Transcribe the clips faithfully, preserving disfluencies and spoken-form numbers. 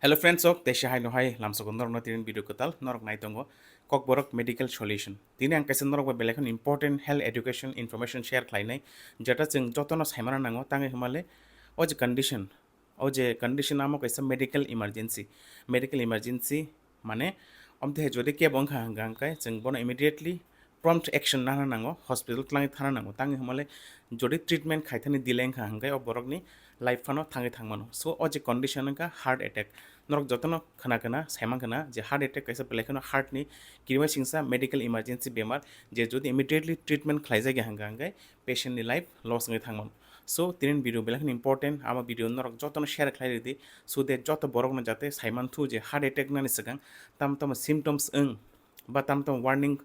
Hello friends, ok, teisa hai no hai lamsogo norokno tinin video kwtal norok nai tongo Kokborok Medical Solution. Tini ang kaisa norok bai belai kheno important health education information share khlainai, jeta chwng jotono saimana nango, tangwi hwnmale o je condition, o je condition amo kaisa medical emergency. Medical emergency mane omthe jodi kebo wngkha hwnka hwnkhe chwng bono immediately prompt action nana nango, hospital twlangwi thana nango, tangwi hwnmale jodi treatment khaithani delay wngkha hwnkhe o borokni life phano thangwi thangmano. So o je condition wngkha heart attack. Norok jotono khna khna saimang khna je heart attack kaisa belai kheno heart ni kirima singsa medical emergency bemar, je jodi immediately treatment khlaijak ya hwnka hwnkhe patient ni life loss wngwi thangmano. So tinin video belai kheno important, amo video norok jotono share khlai ridi, so that joto borokno jate saiman thu je heart attack nani swkang tam tamo symptoms wng ba tam tamo warning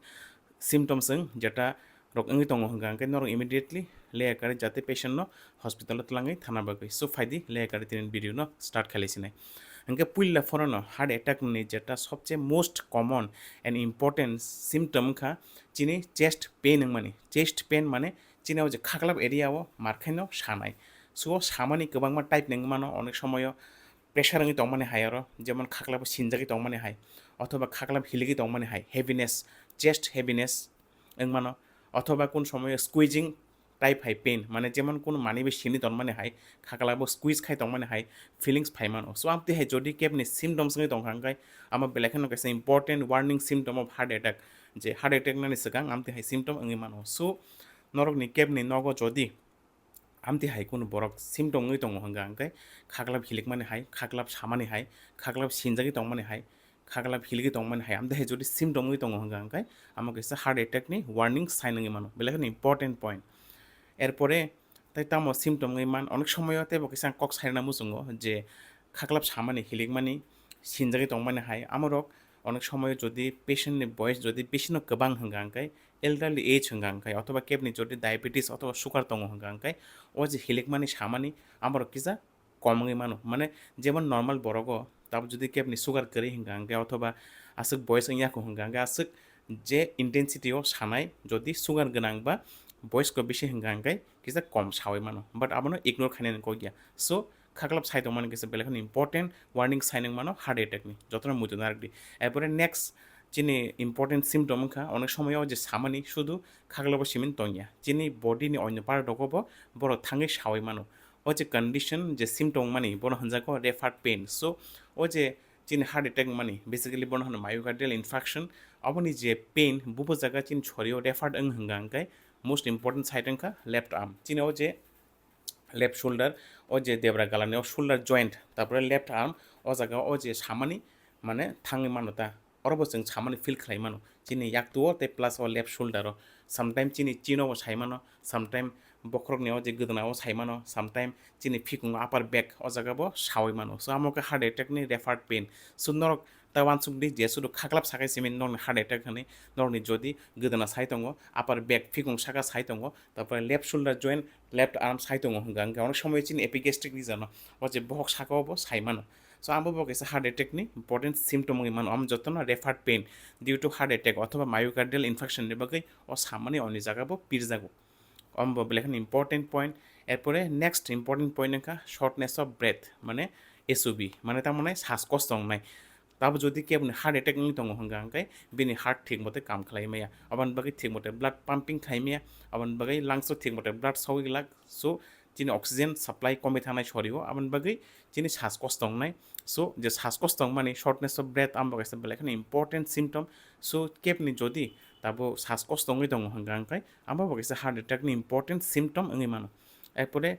symptoms wng jeta rok wngwi tongo hwnka hwnkhe norok immediately leya kari jate patient no hospital o twlangwi thana bagwi. So phaidi leya kari tinin video no start khlai sinai. Hwnkhe puila phorono heart attack ni jeta sobche most common and important symptom wngkha chini chest pain wngmani. Chest pain mane chini o je khaklap area o markhaino sanai. So o samani kwbangma type ni wngmano, onek somoyo pressure wngwi tongmani hai oro, jemon khaklabo sinjagwi tongmani hai, othoba khaklab hiligwi tongmani hai, heaviness, chest heaviness wngmano, othoba kun somoyo squeezing type hai pain, mane jemon kun manibo sini tongmani hai, khaklabo squeeze khai tongmani hai feelings phaimano. So amtwi hai jodi kebni symptoms wngwi tongkha hwnkhe amo belai kheno kaisa important warning symptom of heart attack, je heart attack nani swkang amtwi hai symptom wngwi mano. So norokni kebni nogo jodi amtwi hai kunu borok symptom wngwi tongo hwnka hwnkhe khaklap hilikmani hai, khaklap samani hai, khaklap sinjagwi tongmani hai, khaklap hiligwi tongmani hai, amtwi hai jodi symptom wngwi tongo hwnka hwnkhe amo kaisa heart attack ni warning sign wngwi mano, belai kheno important point. Erpore tei tamo symptom wngwi man, onek somoyo teibo kaisa ang kok sairwna muchungo je khaklap samani hilikmani, sinjagwi tongmani hai, amorok onek somoyo jodi patient ni boyes jodi bisino kwbang hwnka hwnkhe, elderly age hwnka hwnkhe, othoba kebni jodi diabetes othoba sugar tongo hwnka hwnkhe, o je hilikmani samani amorok kisa kom wngwi mano. Mane jemon normal borogo tabo jodi kebni sugar kwrwi hwnka hwnkhe, othoba aswk boyes wngya kho hwnka hwnkhe, aswk je intensity o sanai jodi sugar gwnang ba boyes ko bisi hwnka hwnkhe kisa kom sawi mano, but abono ignore khainani kok ya. So khaklap sai tongmani kisa belai kheno important warning sign wngmano heart attack ni, jotono muitu narwkdi. Erpore next chini important symptom wngkha onek somoyo je samani sudu khaklabo simin tongya, chini body ni onyo part rogo bo borok thangwi sawi mano. O je condition je symptom wngmani bono hwnjago referred pain. So o je chini heart attack wngmani basically bono hwno myocardial infarction, aboni je pain bubo jaga chini sorio referred wng hwnka hwnkhe most important side wngkha left arm, chini o je left shoulder, o je debra galani o shoulder joint, tarpore left arm, o jaga o je samani mane thangwi mano ta, orobo chwng samani feel khlai mano chini yaktu o tei plus o left shoulder o, sometime chini chin o bo sai mano, sometime bokhorok ni o je gwdna o sai mano, sometime chini phikung upper back o jaga bo sawi mano. So amo khe heart attack ni referred pain. So norok ta uansuk di je sudu khaklap sakai simi norokni heart attack hwnwi, norokni jodi gwdna sai tongo, upper back phikung saka sai tongo, tarpore left shoulder joint, left arm sai tongo hwnka hwnkhe onek somoy chini epigastric region o, o je bohok saka o bo sai mano. So amo bo kaisa heart attack ni important symptom wngwi mano, amo jotono referred pain due to heart attack othoba myocardial infarction ni bagwi o samani oni jaga bo pirjago. Omo bo belai kheno important point. Erpore next important point wngkha shortness of breath, mane S O B, mane tamo nai sas kosto wngnai. Tabo jodi keboni heart attack wngwi tongo hwnka hwnkhe bini heart thik mote kam khlai maya, aboni bagwi thik mote blood pumping khlai maya, aboni bagwi lungs o thik mote blood sogwi glak. So chini oxygen supply komwi thangnai sorio, aboni bagwi chini sas kosto wngnai. So je sas kosto wngmani shortness of breath amo bo kaisa belai kheno important symptom. So kebni jodi tabo sas kosto wngwi tongo hwnka hwnkhe amo bo kaisa heart attack ni important symptom wngwi mano. Erpore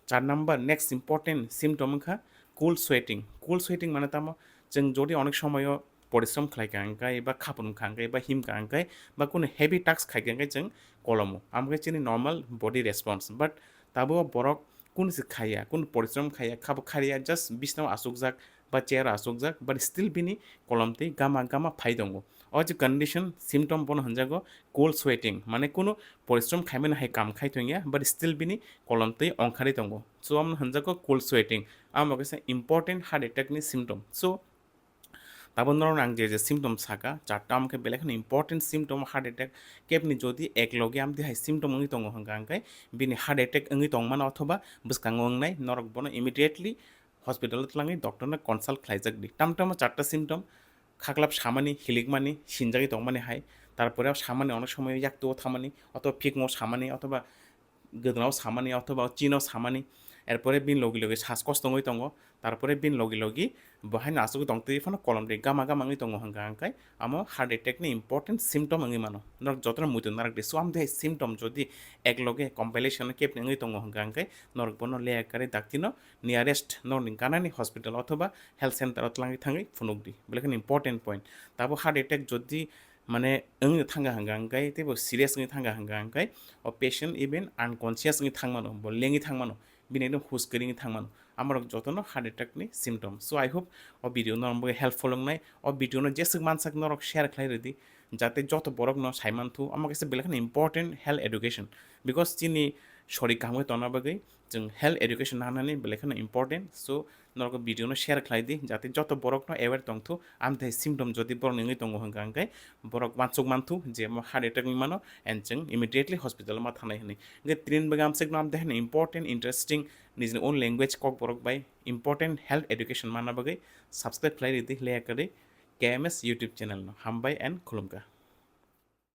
char number next important symptom wngkha cool sweating. Cool sweating mane tamo chwng jodi onek somoyo porishrom khlai ka hwnkhe ba khapun kha hwnkhe ba him ka hwnkhe ba kunu heavy task khai ka hwnkhe chwng kolomo, amo khe chini normal body response. But tabo borok kunu se khaiya, kunu porishrom khaiya, khabo khariya, just bisnao achukjak ba chair o achukjak, but still bini kolom twi gama gama phai tongo. O je condition symptom bono hwnjago cool sweating, mane kunu porishrom khaimani hai kam khai tongya, but still bini kolom twi ongkhari tongo. So omono hwnjago cool sweating, amo kaisa important heart attack ni symptom. So tabo norok ang je je symptom saka charta, amo khe belai kheno important symptom heart attack. Kebni jodi ek loge amtwi hai symptom wngwi tongo hwnka hwnkhe bini heart attack wngwi tongmano othoba bwskango wngnai, norok bono immediately hospital o twlangwi doctor no consult khlaijak di. Tam tamo charta symptom, khaklap samani, hilikmani, sinjagwi tongmani hai, tarpore samani onek somoy yaktu o thamani, othoba phikmo samani, othoba gwdano samani, othoba chino samani, erpore bini logi logi sas kosto wngwi tongo, tarpore bini logi logi bo haino asugwi tongtwi phano kolom ri gama gama wngwi tongo hwnka hwnkhe amo heart attack ni important symptom wngwi mano. Norok jotono muitu narak di, so amtwi hai symptom jodi ek loge compilation kepni wngwi tongo hwnka hwnkhe norok bono leya kwrwi dakti no nearest norokni ganani hospital othoba health center o twlangwi thangwi phunuk di, belai kheno important point. Tabo heart attack jodi mane wngwi thangkha hwnka hwnkhe teibo serious wngwi thangkha hwnka hwnkhe o patient even unconscious wngwi thangmano, bo lengwi thangmano, bini ekdom hus kwrwi wngwi thangmano. Amorok jotono heart attack ni symptom. So I hope o video norok bagwi helpful wngnai. O video no jeswk mansak norok share khlai rwdi, jate joto borok no sai manthu. Omo kaisa belai kheno important health education, because chini sori kaham khe tongna bagwi chwng health education nangnani belai kheno important. So norok video no share khlai di, jate joto borok no aware tongthu. Amtwi symptom jodi borok ni wngwi tongo hwnka hwnkhe borok wansuk manthu je mo heart attack wngwi mano and chwng immediately hospital o ma thangnai hwnwi. Hwnkhe tinin bagwi amswk no amtwi haino important, interesting, nijini own language Kokborok bai important health education manna bagwi subscribe khlai rwdi leya kwrwi K M S YouTube channel no. Hambai and khulumkha.